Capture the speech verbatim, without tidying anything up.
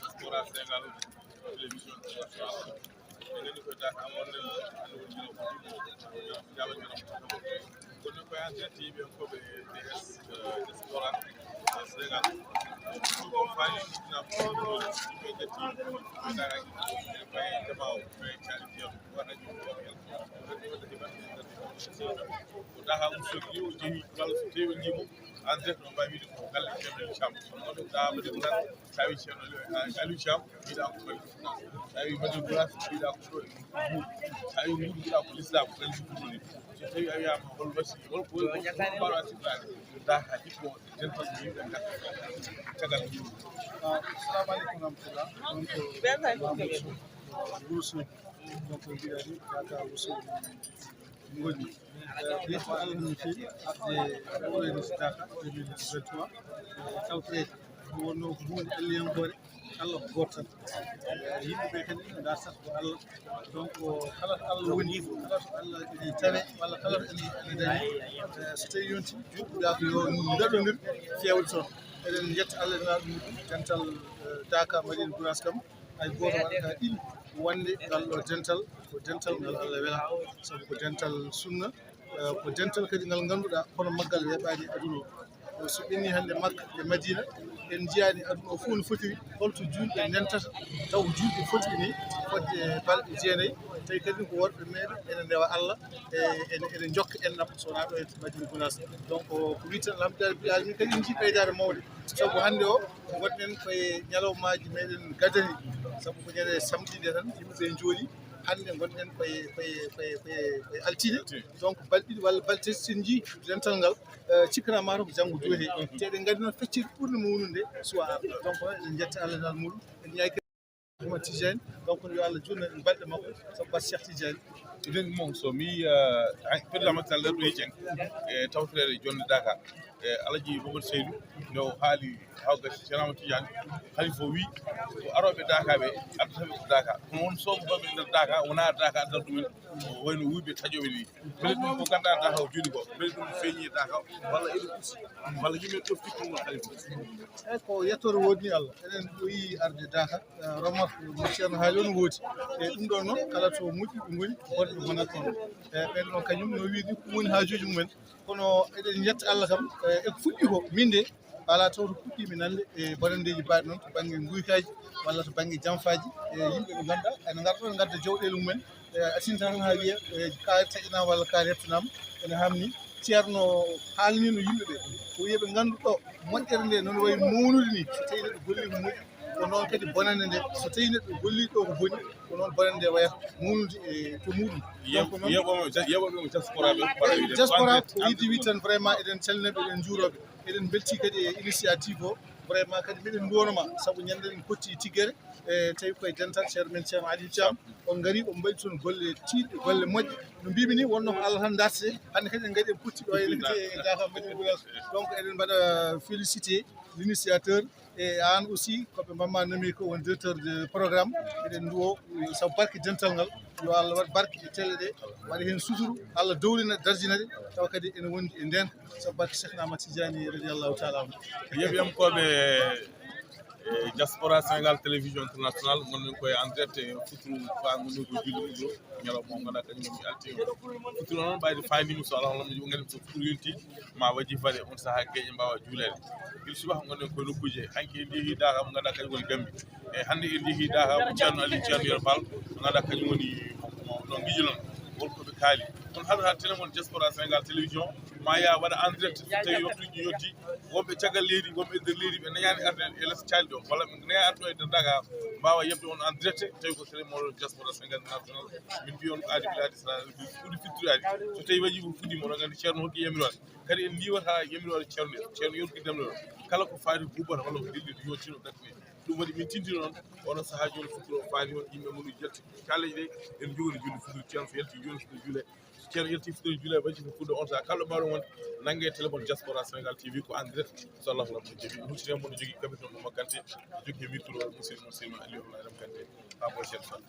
Diaspora Sénégal Télévision International. Eɗen ko Dakar wonde hannde woni ñalawma, ñalawma, ñalawma. Kono ko en direct yimɓe ko ɓe D S, eh, Diaspora Sénégal. Ɗum ko fayi, ɗum ko fayi, ɗum ko fayi, jama o, ɓe caali fiyam, waɗa jom ko yalla. Ko Dakar Ousmane Diouf jeehi, walla so tewi ndimo, en direct no mbawi wiide ko galle Ceerno Aliou Thiam. Kono ɗum dama de Gounass, tawi Ceerno Aliou, Aliou Thiam, wiɗa ko Mali. Tawi Mali Gounass, wiɗa ko ɗo e Mbour. Tawi Mbour, wiɗa ko l'islam, ko Mali Gounass. So tawi a wiyama hol wasi, hol ko, hol ko mbaɗa sifaade. Dakar hikko dental yimɓe ngarta caggal ɗum. Ah, assalamu aleykum wa rahmatullah. Donc, Mamoudou Sow, Wuro Sow, donc, mbiɗa ni, Dakar Wuro Sow. Ngoni. Eh, yeeso Allah no feewi, arde ɗo e Dakar deux mille vingt-trois. Eh, tawtoreede ko wonno ko huunde alliyankoore, Allah ko gooto tan. Eh, yimɓe ɓe kadi ndartat ko Allah. Donc, kala to Allah woni, kala to Allah ene tawe, walla kala to ene, ene dañi, eh, so tawi yonti, juɓɓuɗa ko yo ndaɗondir feewde toon. Eɗen njetta Allah e Nulaaɗo mum, dental, eh, Dakar Madina Gounass kam. Hay gooto waɗata ɗin wonde ngal ɗo dental, ko dental ngal Allah wela, sabu ko dental sunna, eh, ko dental kadi ngal ngannduɗaa hono maggal weeɓaani e aduna o. So ɓenni hannde Makka e Madina, en njiyaani aduna o fof no fotiri, holto juulɓe ndentata, taw ko juulɓe fotiri ni fodde balɗe jeenayi, tawi kadi ko worɓe meeɗen ene ndewa Allah, e ene, ene njokka enɗam, so wonaa ɗo e Madina Gounass. Donc, ko wiyeten alhamdulillahi rabbil alamin, kadi en njii ɓeydaade mawde. Sabu hannde o, ngonɗen koye ñalawmaaji meɗen gadani, sabu ko ñande samedi nde tan, yimɓe ɓe njooɗi. Hannde ngonɗen koye, koye, koye, koye, koye altine. Donc, balɗe ɗiɗi walla balɗe tati, so en njii dental ngal, eh, cikkata maa ko janngo jooɗi. Te eɗen nganndi noon feccere ɓurde mawnude nde suwa. Donc, eɗen njetta Allah e Nulaaɗo mum, eɗen ñaagii Ahmad Tidiane, donc, yo Allah juutnu en balɗe makko, sabu Bass Cheikh Tidiane. Eɗen mo so mi, eh, président Macky Sall ɗo e Dieng, e tawtoreede jonnde Dakar. E Alaji Mamadou Seydou, nde o haali hawga Cheikh Ahmad Tidiane, halifa o wi ko arooɓe Dakar ɓe addata ɓe to Dakar. Kono won soɓeɓe nder Dakar, wona Dakar addata ɗumen, wayno wuyɓe taƴooɓe ni. Mbele ɗum ko ganduɗa Dakar o joni ko, mbele ɗum feeñi Dakar, walla eɗo pusi, walla yimɓe ɗofti ɗum won halifa. Eyyi, ko yettoore woodni Allah. Eɗen ɗo yiɗi arde Dakar, eh, remarque mo Ceerno haali on woodi. E ɗum ɗo noon, kala to moƴƴi ɓe ngoni, bonɓe gonat toon. E ɓen ɗon kañum no wiide ko woni haajuji mumen. Kono eɗen njetta Allah kam, eh, e ko fuɗɗi ko, min de, alaa taw to puɗɗiimi nande e bonanndeeji mbaɗi noon to bannge nguykaaji walla to bannge jamfaaji. E yimɓe ɓe ngannduɗaa ene ngarta ɗo, ngadda jawɗeele mumen, e asinta tan haa wiya, e kaari taƴanaama walla kaari heɓtanaama, ene haamni. Ceerno haalnino yimɓe ɓe, o wiya ɓe nganndu ɗo moƴƴere nde noon wayi mawnude ni, so tawi neɗɗo golli ko moƴƴi, ko noon kadi bonannde nde, so tawi neɗɗo golli ɗo ko boni, ko noon bonannde nde wayata mawnude e to muɗum. Donc noon, yeɓoɓe diaspora ɓe, diaspora ko yiɗde wiide tan, vraiment eɗen calmina ɓe, eɗen njuuroo ɓe. Eɗen mbeltii kadi e initiative o, vraiment kadi miɗen nduwanoo ma, sabu ñande eɗen potti e tiggere, e tawi koye dental ceerno men Ceerno Aliou Thiam, on ngari, on mbaɗi toon golle tiiɗɗe, golle moƴƴe. No mbimi ni, wonno ko Allah tan dartete, hannde kadi en ngari en potti ɗo, en kadi e Dakar Madina Gounass. Donc eɗen mbaɗa félicité l'initiateur, e aan aussi, ko ɓe mbamma nomi ko won directeur de programme. Eɗen nduwo sabu barke dental ngal, yo Allah waɗ barke e télé ɗe, waɗa heen suturu, Allah dowlina, darjina ɗe, tawa kadi ene wondi e ndeen, sabu barke Cheikhna Ahmad Tidiane radiyallahu taala anhu. Yeɓiyankooɓe, e diaspora Sénégal Télévision International, ngonɗen koye en direct e futuru, fa ngonɗen ko julde futuru, ñalawma o ngannduɗaa kañum woni alti o. Futuru noon ɓayde fayndima, so Allah holno, ɓe ngari so futuru yonti, ma wajifa de, on sahaa geeƴe mbaawa juuleede. Gila subaka ngonɗen koye nokkuuje, hanki en njehi Dakar mo ngannduɗaa kañum woni Gambie. E hannde en njehi Dakar mo Ceerno Aliou Ceerno Yero Fall, mo ngannduɗaa kañum woni mo, mo, no Ngijilon, won ko ɓe kaali. Kono haɗo haa télé mon diaspora Sénégal Télévision, ma yaa waɗa en direct so tawi waktuuji yonti, wonɓe caggal leydi, wonɓe e nder leydi, ɓe dañaani arde e les caali ɗo, walla ɓe dañaani arde e nder Dakar, mbaawa yeɓde on en direct, tawi ko télé mon diaspora Sénégal International, min mbiya on aadi biladi sala, ɗum fuɗi fittiraade. So tawi waɗi ko fuɗi, moɗon nganndi Ceerno hokki yamiroore. Kadi en ndiwata yamiroore Ceerno, Ceerno yewti demɗo, kala ko faati ko hubbata walla ko dilli, yo tino dakne. Ɗum waɗi min tintino noon, oɗo sahaa jooni futuro faani on, yimɓe mum jalti. Kala ɗe en jogori julde futuro, Ceerno so yalti jooni futuro juule. So Ceerno yalti futuro juule, waɗi ko fuɗɗo on sahaa. Kala ɗo mbaɗo wonde, nannge téléphone diaspora Sénégal T V ko en direct. So Allah ko ɗum jogii, huccite mon jogii, kaɓirɗe mon Kanté, jogii micro, musidɗo mon Seyma Aliou Abdoulaye Lam Kanté. Haa ko Ceerno Sall.